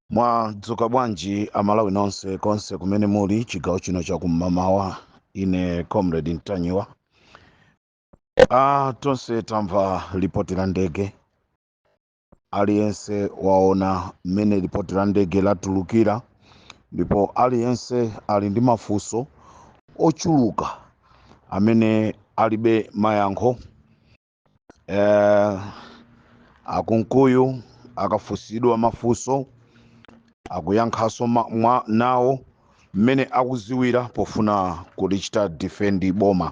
Mwadzuka bwanji Amalawi nonse konse kumene muli chigawo chino chakum'mamawa? Ine Comrade Ntanyiwa. Tonse tamva lipoti la ndege, aliyense waona mmene lipoti la ndege latulukira, ndipo aliyense ali ndi mafunso ochuluka amene alibe mayankho. Akunkuyu akafunsidwa mafunso akuyankhanso nawo mmene akuziwira pofuna kulichita defend boma.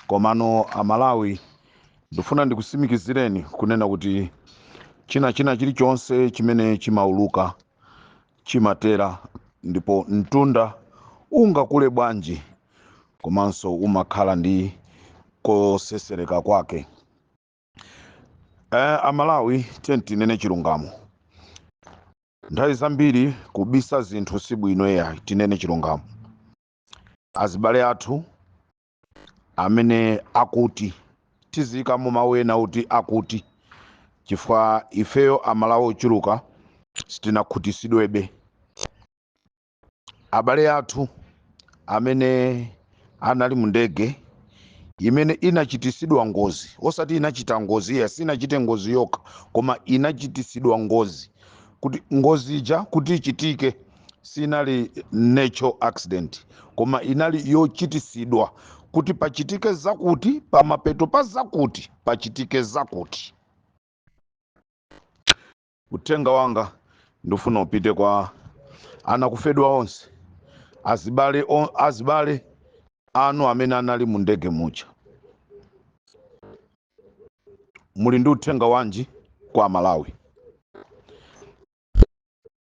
Komano Amalawi, ndifuna ndikusimikizireni kunena kuti china chilichonse chimene chimauluka chimatera, ndipo mtunda ungakule bwanji, komanso umakhala ndi kosesereka kwake. Amalawi, tiye tinene chilungamo. Nthawi zambiri kubisa zinthu sibwino eya. Tinene chilungamo. Azibale athu amene akuti tiziyikamo mawu ena kuti akuti, chifukwa ifeyo Amalawi ochuluka sitinakhutisidwebe. Abale athu amene anali mu ndege imene inachitisidwa ngozi, osati inachita ngozi iya, sinachite ngozi yokha, koma inachitisidwa ngozi, kuti ngozi ija kuti ichitike sinali natural accident, koma inali yochitisidwa kuti pachitike zakuti, pamapeto pa zakuti pachitike zakuti. Uthenga wanga ndifuna upite kwa anakufedwa onse, azibale anu amene anali mu ndege muja. Muli ndi uthenga wanji kwa Malawi?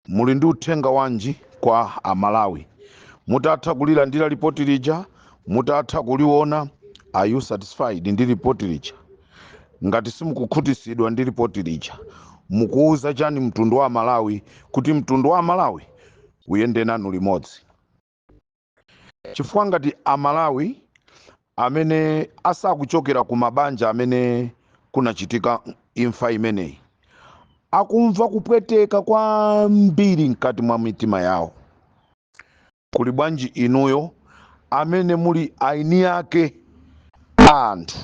Muli ndi uthenga wanji kwa Amalawi mutatha kulilandira lipoti lija, mutatha kuliona? Are you satisfied ndi lipoti lija? Ngati simukukhutisidwa ndi lipoti lija, mukuuza chani mtundu wa Malawi kuti mtundu wa Malawi uyende nanu limodzi? Chifukwa ngati Amalawi amene asakuchokera ku mabanja amene kunachitika imfa imeneyi akumva kupweteka kwambiri mkati mwa mitima yawo, kuli bwanji inuyo amene muli aini ake a anthu?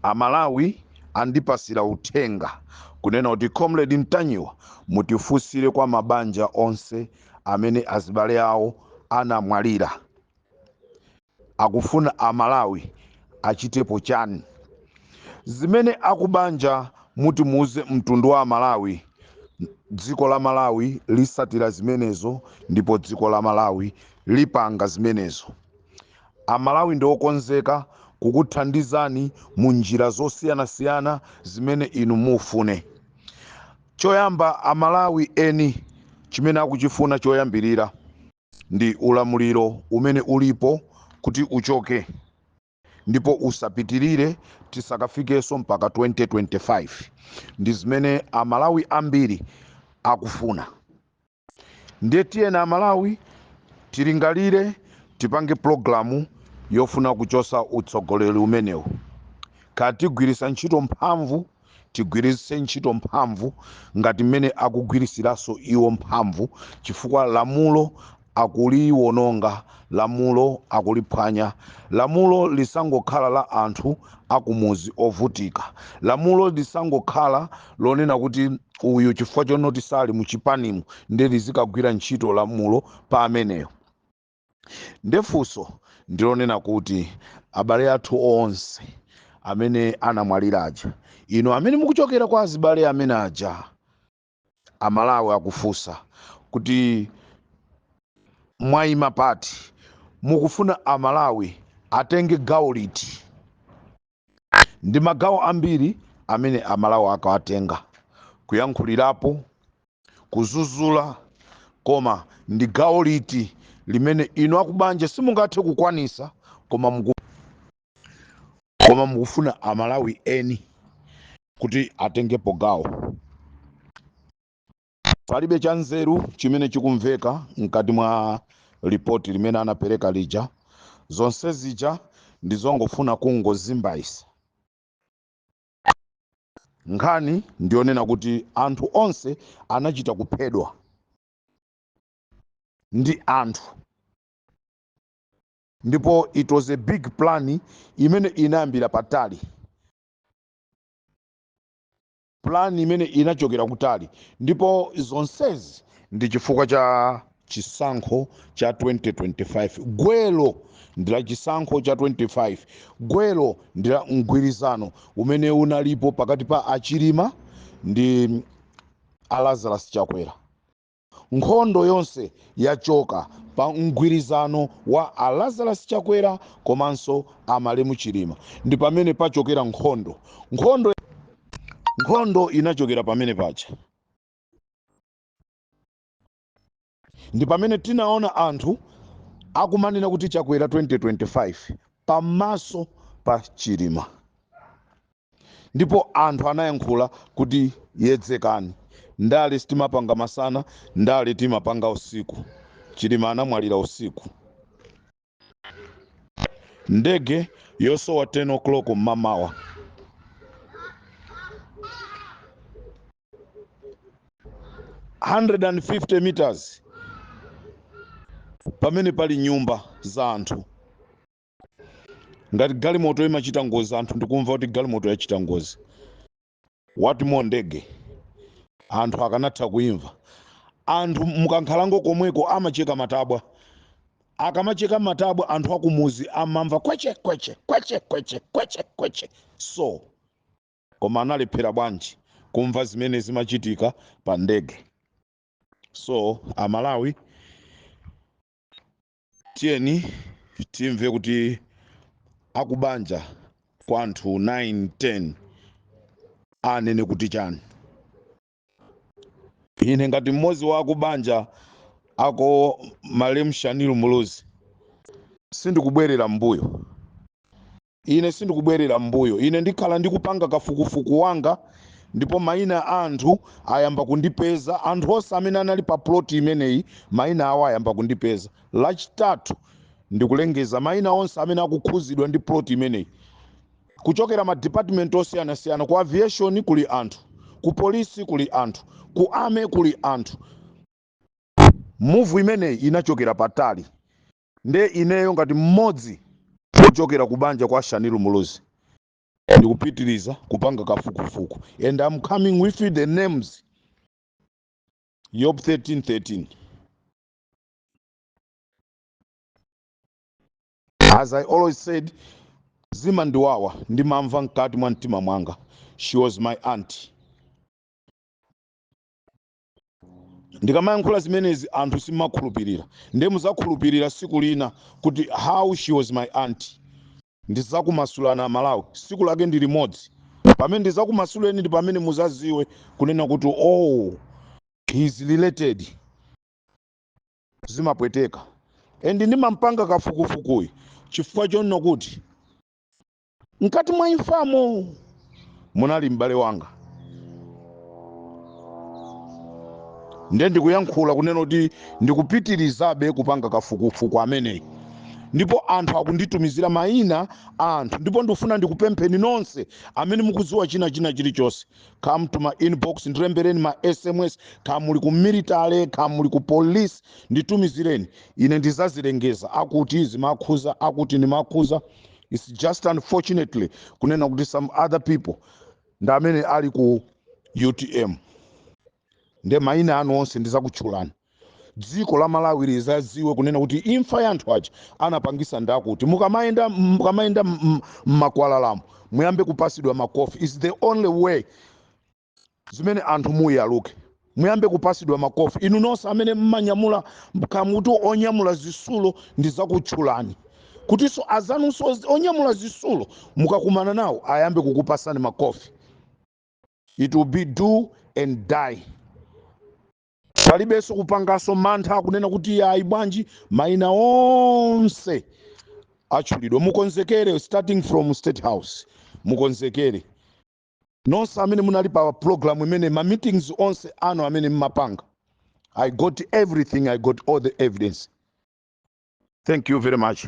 Amalawi andipasira uthenga kunena kuti, "Comrade Mtanyiwa, mutifunsire kwa mabanja onse amene azibale awo anamwalira, akufuna Amalawi achitepo chani?" Zimene akubanja muti muuze mtundu wa Amalawi, dziko la Malawi lisatira zimenezo, ndipo dziko la Malawi lipanga zimenezo. Amalawi ndi okonzeka kukuthandizani mu njira zosiyanasiyana zimene inu mufune. Choyamba, Amalawi eni chimene akuchifuna choyambirira ndi ulamuliro umene ulipo kuti uchoke ndipo usapitirire, tisakafikenso mpaka 2025. Ndi zimene Amalawi ambiri akufuna. Ndiye tiyeni Amalawi tilingalire, tipange pulogalamu yofuna kuchosa utsogoleri umenewu. Kaya tigwirisa ntchito mphamvu, tigwirise ntchito mphamvu ngati mmene akugwirisiranso iwo mphamvu, chifukwa lamulo akuliwononga, lamulo akuliphwanya. Lamulo lisangokhala la anthu akumuzi ovutika, lamulo lisangokhala lonena kuti uyu chifukwa chonoti sali muchipanimu ndiye lizikagwira ntchito lamulo pa ameneyo. Ndefunso ndilonena kuti abale athu onse amene anamwalira aja, inu amene mukuchokera kwa azibale amene aja, Amalawi akufunsa kuti mwayima pati? Mukufuna Amalawi atenge gawo liti? Ndi magawo ambiri amene Amalawi akawatenga, kuyankhulirapo, kuzuzula, koma ndi gawo liti limene inu akubanja simungathe kukwanisa, koma mukufuna Amalawi eni kuti atengepo gawo? Palibe cha nzeru chimene chikumveka mkati mwa ripoti limene anapereka lija. Zonse zija ndizongofuna kungozimbayisa. Nkhani ndiyonena kuti anthu onse anachita kuphedwa ndi anthu, ndipo it was a big plan imene inayambira patali, plan imene inachokera kutali. Ndipo zonsezi ndi chifukwa cha chisankho cha 2025. Gwelo ndi la chisankho cha 25, gwelo ndi la mgwirizano umene unalipo pakati pa Achilima ndi a Lazarus Chakwera. Nkhondo yonse yachoka pa mgwirizano wa a Lazarus Chakwera komanso amalemu Chilima. Ndi pamene pachokera nkhondo. Nkhondo inachokera pamene paja. Ndi pamene tinaona anthu akumanena kuti Chakwera 2025 pamaso pa Chilima, ndipo anthu anayankhula kuti yedzekani, ndale sitimapanga masana, ndale timapanga usiku. Chilima anamwalira usiku, ndege yosowa 10 o'clock mmamawa. 150 meters pamene pali nyumba za anthu. Ngati galimoto imachita ngozi, anthu ndikumva kuti galimoto yachita ngozi, what more ndege? Anthu akanatha kuimva. Anthu mukankhalango komweko amacheka matabwa, akamacheka matabwa anthu akumuzi amamva kweche kweche kweche kweche kweche kweche. So koma analephera bwanji kumva zimene zimachitika pa ndege? So Amalawi, tiyeni timve kuti akubanja kwa anthu 9 10 anene kuti chani. Ine ngati mmodzi wa akubanja ako malemu Shanil Muluzi, sindikubwerera mbuyo. Ine sindikubwerera mbuyo. Ine ndikhala ndikupanga kafukufuku wanga, ndipo mayina a anthu ayamba kundipeza. Anthu onse amene anali pa plot imeneyi, mayina awo ayamba kundipeza. Lachitatu ndikulengeza mayina onse amene akukhuzidwa ndi plot imeneyi, kuchokera ma department osiyanasiyana. Ku aviation kuli anthu, ku polisi kuli anthu, ku army kuli anthu. Move imeneyi inachokera patali. Nde ineyo ngati mmodzi kuchokera ku banja kwa Shanil Muluzi, ndikupitiriza kupanga kafukufuku, and I'm coming with the names. Job 13:13. As I always said, zimandiwawa, ndimamva mkati mwa mtima mwanga. She was my aunt. Ndikamayankhula zimenezi anthu simakhulupirira, ndiye muzakhulupirira siku lina kuti how she was my aunt. Ndizakumasulana Malawi, siku lake ndi limodzi. Pamene ndizakumasuleni ndi pamene muzaziwe kunena kuti oh, he is related. Zimapweteka, and ndimampanga kafukufukuyi chifukwa chonena kuti mkati mwa imfamo munali m'bale wanga. Ndiye ndikuyankhula kunena kuti ndikupitirizabe kupanga kafukufuku ameneyi, ndipo anthu akunditumizira mayina a anthu. Ndipo ndikufuna ndikupempheni nonse amene mukudziwa china chilichonse, come to my inbox, ndilembereni ma SMS, kaya muli ku military, kaya muli ku police, nditumizireni ine, ndizazilengeza. Akuti zimakhuza, akuti ndimakhuza. It's just unfortunately kunena kuti some other people ndi amene ali ku UTM. Nde mayina anu onse ndizakutchulani, dziko la Malawi lizadziwe kunena kuti imfa ya anthu aja anapangisa ndakuti. Mukamayenda mmakwalalamo, muyambe kupasidwa makofi. Is the only way zimene anthu muyaluke. Muyambe kupasidwa makofi inu nonse amene mmanyamula kamutu onyamula zisulo. Ndizakutchulani kutinso azanunso onyamula zisulo mukakumana nawo ayambe kukupasani makofi. It will be do and die. Palibenso kupanganso mantha akunena kuti ayi bwanji. Mayina onse atchulidwa. Mukonzekere, starting from State House. Mukonzekere nonse amene munali pa program imene, ma meetings onse anu amene mmapanga. I got everything, I got all the evidence. Thank you very much.